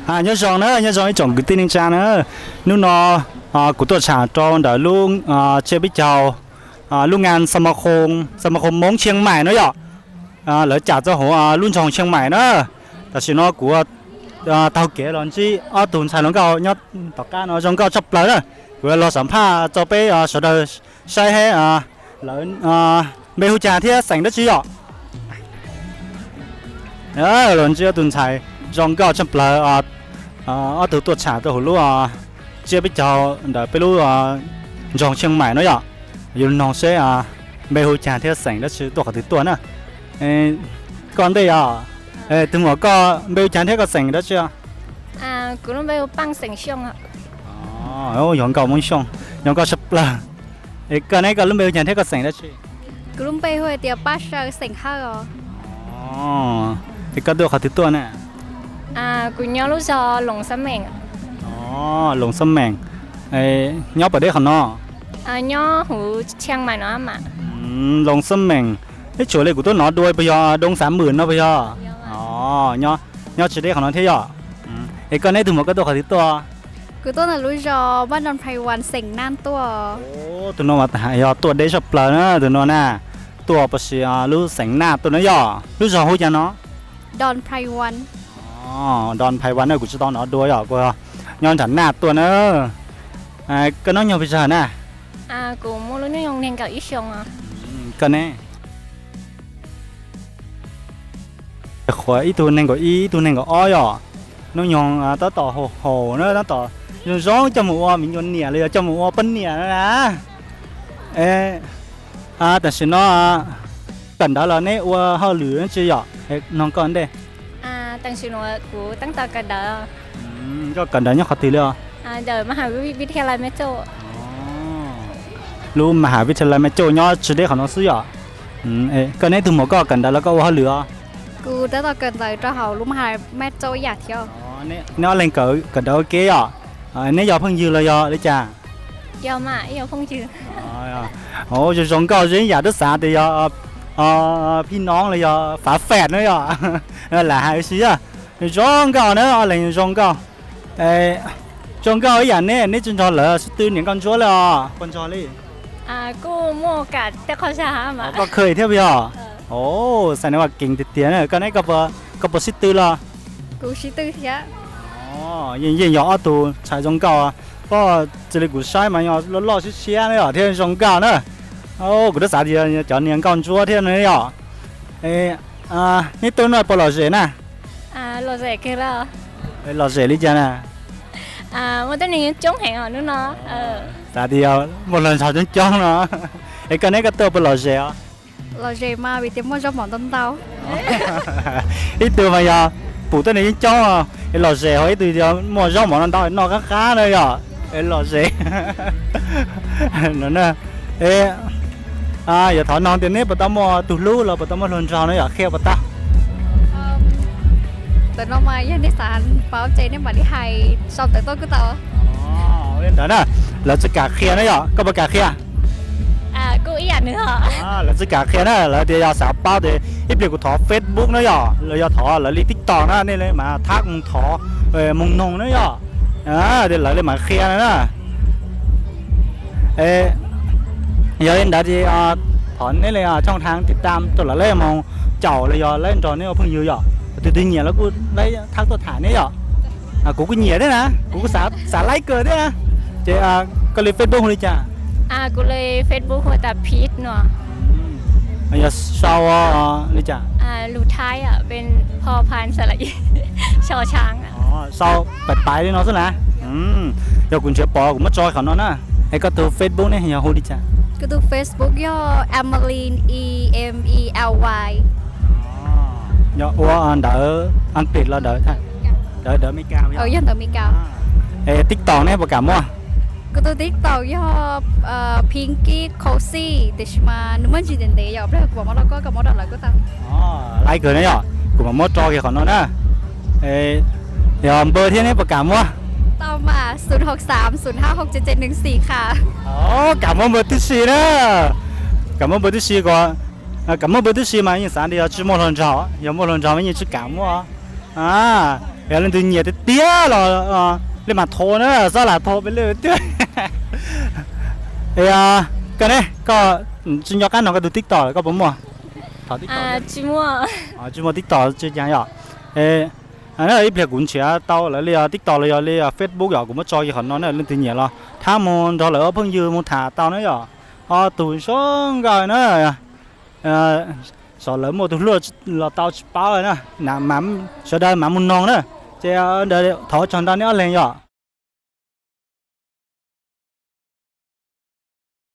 Nyob zoo na, nyob zoo ib tsoom kwv tij neej tsa na. Hnub no kuv tuaj tsham rau ntawm lub tsiab peb caug, lub ngan xa ma khoom Hmoob Tsheej Maim no yom. Lawv cam txog hauv lub nroog Tsheej Maim na. Tam sim no kuv taug kev los ntsib ob tug ntxhais hluas nkauj nyob tom qab no zoo nkauj tshaj plaws na. Kuv los xam phaj rau peb sawv daws saib thiab, lawv npe hu cas thiab xeem dab tsi yom. Los ntsib ob tug ntxhais zoo nkauj tshaj plaws, ob tug tuaj tsham rau hauv lub tsiab peb caug ntawm peb lub nroog Tsheej Maim no yom. Yuav noog seb npe hu cas thiab xeem dab tsi tuaj qhov twg tuaj na. Koj ntej yog, tus muam koj npe hu cas thiab koj xeem dab tsi? Kuv lub npe hu Paj Xeem Xyooj. Yog nkauj Hmoob Xyooj, yog nkauj tshaj plaws. Es koj ne, koj lub npe hu cas thiab koj xeem dab tsi? Kuv lub npe hu hais tias Paj Saw xeem Hawj os. Es koj tuaj qhov twg tuaj na? Kuv nyob lub zos Loos Xab Meem. Loos Xab Meem. Nyob puas deb qhov no? Nyob huv Tsheej Maim no mas. Loos Xab Meem, ib tsam li kuv tuaj nov dua puas yog Doo Xav Mwm no puas yog? Nyob tsis deb qhov no thiab yom. Es koj neb tus muam koj tuaj qhov twg tuaj? Kuv tuaj ntawm lub zos Vaj Doos Phais Vas xeem Naj tuaj. Tus no mas yog tuaj deb tshaj plaws na tus no na. Tuaj puas sim lub xeem Naj tuaj na yom. Lub zos hu cas no? Doos Phais Vas. Doos Phais Vas na, kuv tsis tau nov dua yom, kuv nyob nram Naj tuaj na. Koj hnub nyoog pes tsawg na? Kuv muaj lub hnub nyoog nees nkaum ib xyoos. Koj ne? Qhuav ib tug nees nkaum ib, ib tug nees nkaum ob yom. Hnub nyoog tab tom haus haus na, tab tom zoo zoo coj mus ua me nyuam niam los yog coj mus ua poj niam no na. Tam sim no kawm ntawv los neb ua hauj lwm tsi yom? Noog koj ntej. Koj kawm ntawv nyob qhov twg li os? Lub Mahas Vithalai Maiv Txauj nyob tsis deb qhov no xwb yom. Koj neb tus muam koj kawm ntawv los koj ua hauj lwm os? Kuv tab tom kawm ntawv rau hauv lub Mahas Maiv Txauj ib yam thiab. Neb ob leeg kawm ntawv ua ke yom? Neb yog phooj ywg los yog li cas? Zoo zoo nkauj zoo ib yam, twb xav tias yog phij noob los yog fav fam na yom. Lam hais ua si, zoo nkauj na, ob leeg zoo nkauj. Zoo nkauj ib yam ne, neb tsis nrog lawv sib tw niam nkauj ntsuab li os, puas nrog li? Koj kha thiab puas yog? Xav neb ua kev tiag tiag na, koj neb, koj puas sib tw los? Yeej yeej yog ob tug ntxhais zoo nkauj, koj tsis li kuv saib mas yog loj loj siab siab na yom, thiab zoo nkauj na. Kuv twb xav tias cov niag nkauj ntsuab thiab ne yom. Neb tuaj no puas lom zem na? Lom zem li cas na? Xav tias muaj hluas nraug coob coob no. Es koj neb koj tuaj puas lom zem os? Lom zem mas vim tias muaj zaub mov ntau ntau. Ib tug mas yog pum tuaj niag coob coob, es lom zem, ho ib tug yog muaj zaub mov no ntau noj qab qab na yom, es lom zem. No na, es yog thov noog tias neb puas tau muaj tus hlub los puas tau muaj hluas nraug no yom, qhia puas tau? Ntawm no mas yog nej xav paub ces nej mam li hais sau ntawv tuaj kuj tau. Ntawd na, lawv tsis kam qhia na yom, koj puas kam qhia? Lawv tsis kam qhia na, lawv tias yog xav paub ces ib pliag kuv thov Facebook na yom, los yog thov lawv li TikTok na, nej li mas thab mus thov, mus noog na yom, lawv li mam qhia na. Yog li ntawd ces thov neb li tshooj thab tiv tam rau lawv, lawv mus caum los yog lawv nrog neb ua phooj ywg yom, tus twg nyiam los kuj lawv thab tuaj tham neb yom. Kuv kuj nyiam thiab na, kuv kuj xav laib kawg thiab na. Ces koj li Facebook hu li cas? Kuv li Facebook hu tas Phib no. Yog sau li cas? Lus Thaib, peb pho phan xas las, sau pais pais li no xwb na. Yog kuv nrhiav pom kuv muab tso qhov no na. Es koj tus Facebook ne yog hu li cas? Kuv tus Facebook yog Emily, E M E L Y. Yog ua ntawv Askiv los ntawv, ntawv Amelikas? Yog ntawv Amelikas. Es TikTok ne puas kam muaj? Kuv tus TikTok yog Pinky Cozy, tiam sis mas nws muaj ntsis ntev ntev, yog pliag kuv mam muab rau koj, koj muab rau lawv kuj tau. Laib kawg na yom, kuv mam muab tso kiag qhov no na. Yog npawb thiab ne puas kam muaj? Tau mas, xu hau xav xu hau hau ce ce nees xis kha. Kam muab npawb tib si na. Kam muab npawb tib si ko, kam muab npawb tib si mas yeej xav tias yog tsis muaj hluas nraug, yog muaj hluas nraug mas yeej tsis kam muab. Yog leej twg nyiam tiag tiag los li mam thov na, xob lam thov peb li tiag. Koj ne, koj tsis nco qab no koj tus TikTok lawm, koj puas muaj? Tsis muaj TikTok tsis cas yom. Na ib pliag kuv nrhiav tau lawv li TikTok los yog li Facebook yom, kuv muab tso kiag qhov no na, leej twg nyiam los thab mus nrog lawv ob phooj ywg mus tham tau na yom. Ob tug zoo nkauj na, xyov lawv muaj tus hlub los tau tsis paub na. Sawv daws mam mus noog na, ces thov tsaug ntau neb ob leeg yom.